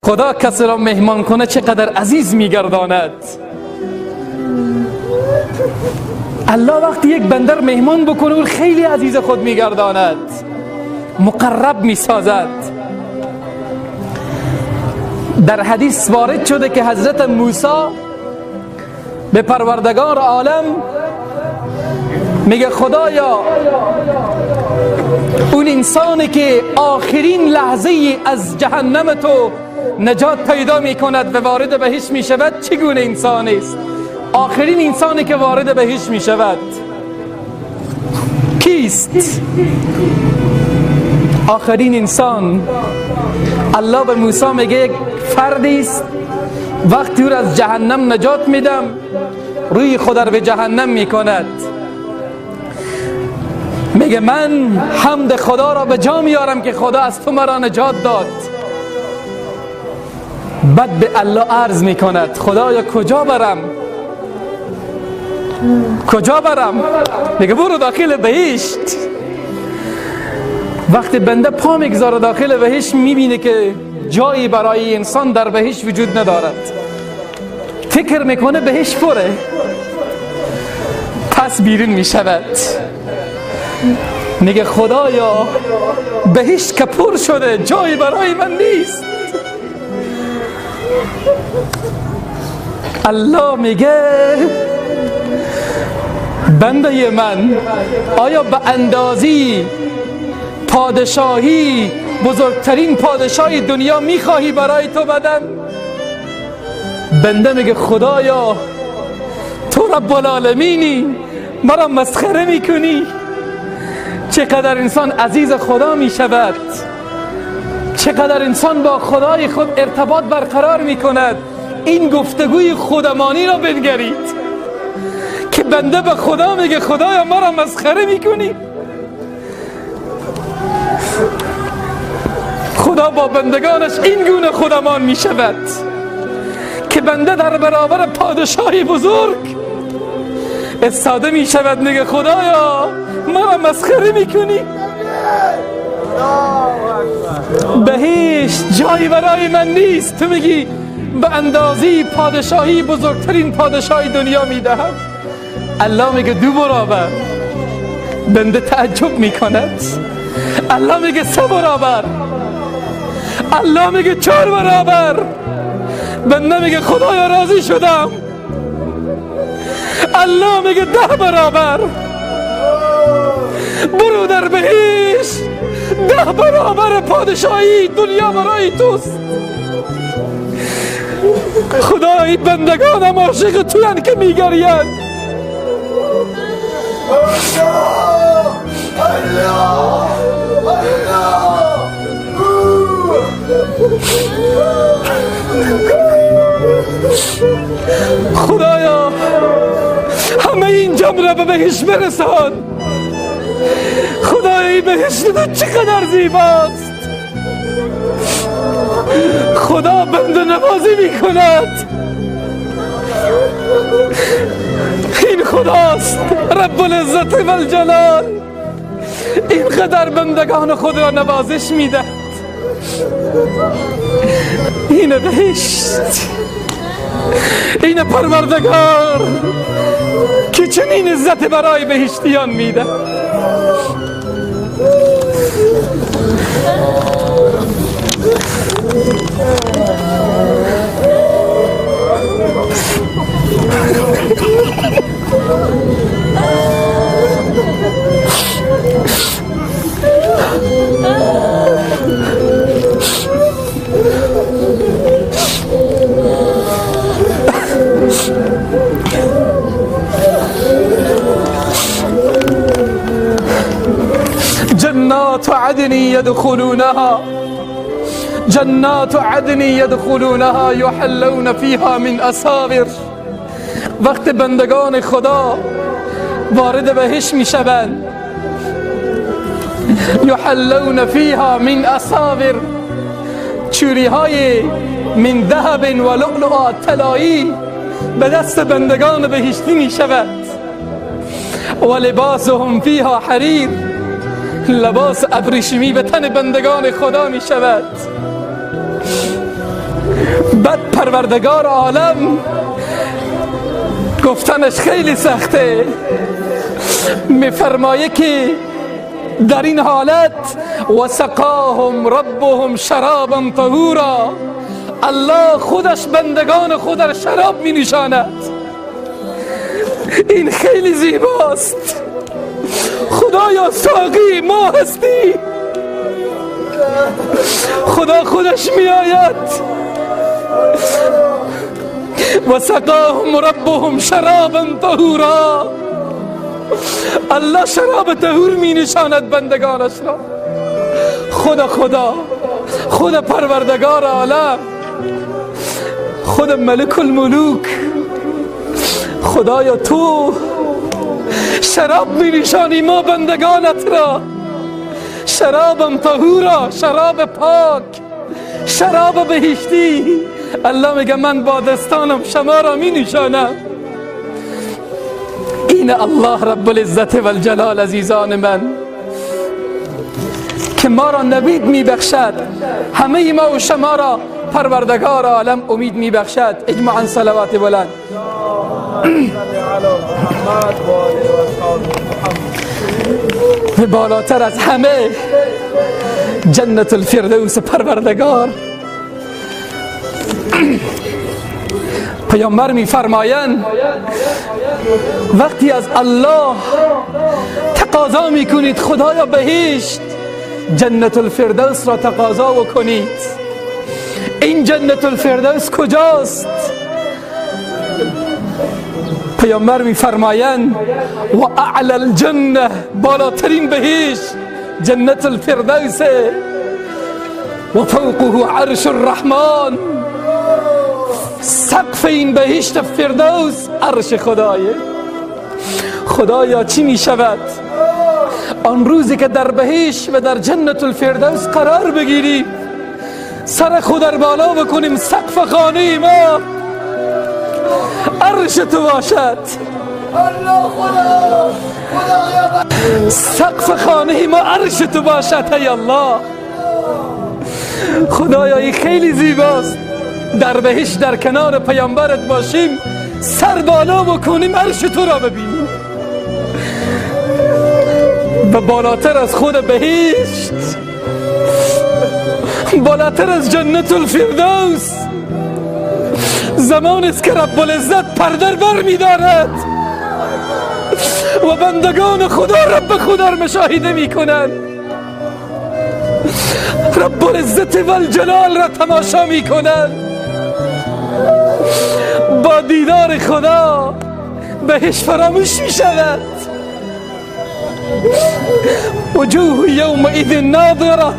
خدا کسی را مهمان کنه چقدر عزیز میگرداند. الله وقتی یک بندر مهمان بکنه او خیلی عزیز خود میگرداند، مقرب میسازد. در حدیث وارد شده که حضرت موسی به پروردگار عالم میگه خدایا اون انسانی که آخرین لحظه از جهنم تو نجات پیدا میکند و وارد بهشت میشود چگونه انسانی است؟ آخرین انسانی که وارد بهشت میشود کیست؟ آخرین انسان. الله به موسی میگه یک فردی است، وقتی او را از جهنم نجات میدم روی خود را به جهنم میکند. میگه من حمد خدا را به جا میارم که خدا از تو مرا نجات داد. بعد به الله عرض میکند خدایا کجا برم؟ کجا برم؟ میگه برو داخل بهشت. وقتی بنده پا میگذاره داخل بهشت میبینه که جایی برای انسان در بهشت وجود ندارد. فکر میکنه بهشت پره، پس بیرون میشود. میگه خدایا بهشت که پر شده، جایی برای من نیست. الله میگه بنده من، آیا به اندازی پادشاهی بزرگترین پادشاهی دنیا میخواهی برای تو بدم؟ بنده میگه خدایا تو رب العالمینی، مرا مسخره میکنی. چقدر انسان عزیز خدا میشود، چقدر انسان با خدای خود ارتباط برقرار میکند. این گفتگوی خودمانی را بنگرید که بنده به خدا میگه خدایا مرا مسخره میکنی. خدا با بندگانش این گونه خودمان میشود که بنده در برابر پادشاهی بزرگ استاده میشود، میگه خدایا مرا مسخره میکنی، بهشت جایی برای من نیست، تو میگی به اندازی پادشاهی بزرگترین پادشاهی دنیا میدهم. الله میگه 2 برابر. بنده تعجب میکند. الله میگه 3 برابر. الله میگه 4 برابر. بنده میگه خدایا راضی شدم. الله میگه 10 برابر. برو در بهشت، 10 برابر پادشاهی دنیا برای توست. خدای بندگانم عاشق تویند که میگریند. الله الله خدایا همه این جمع را به بهشت برسان. خدایا این بهشت تو چقدر زیباست. خدا بنده نوازی میکند. این خداست رب العزت و الجلال، اینقدر بندگان خود را نوازش میدهد. این بهشت، این پروردگار که چنین عزت برای بهشتیان میده. جنات عدن يدخلونها، جنات عدن يدخلونها يحلون فيها من اساور. وقت بندگان خدا وارد بهشت میشوند، یحلون فیها من اساور، چوری های من ذهب و لؤلؤ طلایی به دست بندگان بهشتی میشود. و لباسهم فیها حریر، لباس ابریشمی به تن بندگان خدا می شود. بعد پروردگار عالم گفتنش خیلی سخته، میفرمایه که در این حالت و سقاهم ربهم شرابا طهورا، الله خودش بندگان خود را شراب می نشاند. این خیلی زیباست. خدایا ساقی ما هستی. خدا خودش می آید. و سقاهم ربهم شرابا طهورا، الله شراب طهور می نشاند بندگانش را. خدا خدا، خود پروردگار عالم، خود ملک الملوک، خدایا تو شراب می نشانی ما بندگانت را، شرابم طهورا، شراب پاک، شراب بهشتی. الله میگه من با دستانم شما را می نشانم. این الله رب العزت و الجلال عزیزان من که ما را نوید می بخشد، همه ما و شما را پروردگار عالم امید می بخشد. اجماعا صلوات بلند. بالاتر از همه جنت الفردوس پروردگار. پیامبر میفرمایند وقتی از الله تقاضا میکنید خدایا بهشت، جنت الفردوس را تقاضا بکنید. این جنت الفردوس کجاست؟ پیامبر میفرمایند و اعلی الجنه، بالاترین بهشت جنت الفردوس، و فوقه عرش الرحمن، سقف این بهشت فردوس عرش خدایه. خدایا چی می شود آن روزی که در بهشت و در جنت الفردوس قرار بگیریم، سر خود در بالا بکنیم، سقف خانه ما عرش تو باشد، سقف خانه ما عرش تو باشد. ای الله، خدایا این خیلی زیباست. در بهشت در کنار پیامبرت باشیم، سر بالا بکنیم، عرش تو را ببینیم. و بالاتر از خود بهشت، بالاتر از جنت الفردوس، زمان است که رب العزت پرده بر می دارد و بندگان خدا رب خدا را مشاهده می کنند، رب العزت و الجلال را تماشا می کنند. با دیدار خدا بهش فراموش می شود. وجوه یومئذ ناظره،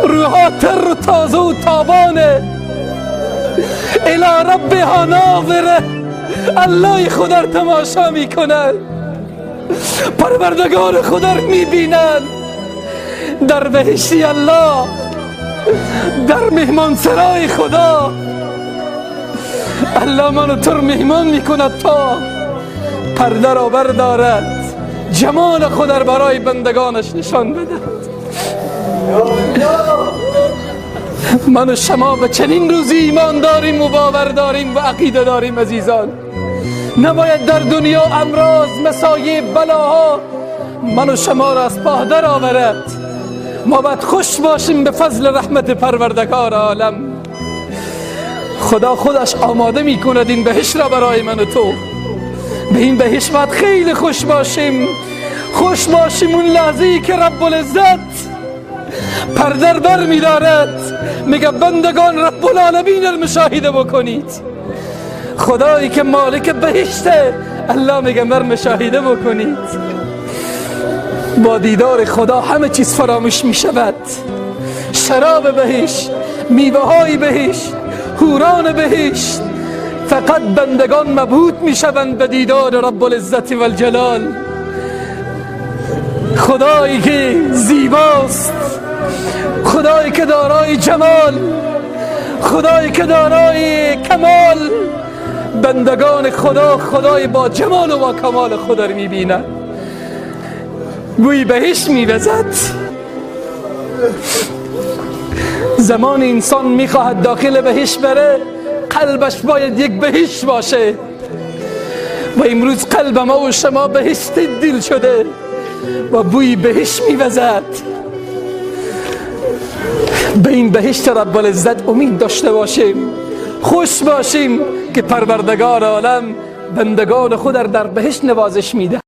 روحها تر و تازه و تابانه، الی ربها ناظره، الله خدا را تماشا می کنند، پروردگار خدا را می بینند. در بهشتی الله، در مهمانسرای خدا، الله منو تو مهمان میکند تا پرده را بردارد، جمال خود را برای بندگانش نشان بدهد. من و شما به چنین روزی ایمان داریم و باور داریم و عقیده داریم. عزیزان، نباید در دنیا امراض، مصایب، بلاها من و شما را از پا در آورد. ما باید خوش باشیم به فضل رحمت پروردگار عالم. خدا خودش آماده می کند این بهشت را برای من و تو. به این بهشت باید خیلی خوش باشیم، خوش باشیم اون لحظه ای که رب العزت پرده بر می دارد، میگه بندگان رب العالمین را مشاهده بکنید. خدایی که مالک بهشته، الله میگه بر مشاهده بکنید. با دیدار خدا همه چیز فراموش می شود. شراب بهشت، میوه های بهشت، حوران بهشت، فقط بندگان مبهوت می شوند به دیدار رب العزت و الجلال. خدایی که زیباست، خدایی که دارای جمال، خدایی که دارای کمال، بندگان خدا خدای با جمال و با کمال خدا رو میبینند. بوی بهشت میوزد. زمان انسان میخواهد داخل بهشت بره، قلبش باید یک بهشت باشه. و امروز قلب ما و شما بهشت دل شده و بوی بهشت میوزد. به این بهشت رب العزت امید داشته باشیم، خوش باشیم که پروردگار عالم بندگان خود در بهشت نوازش میده.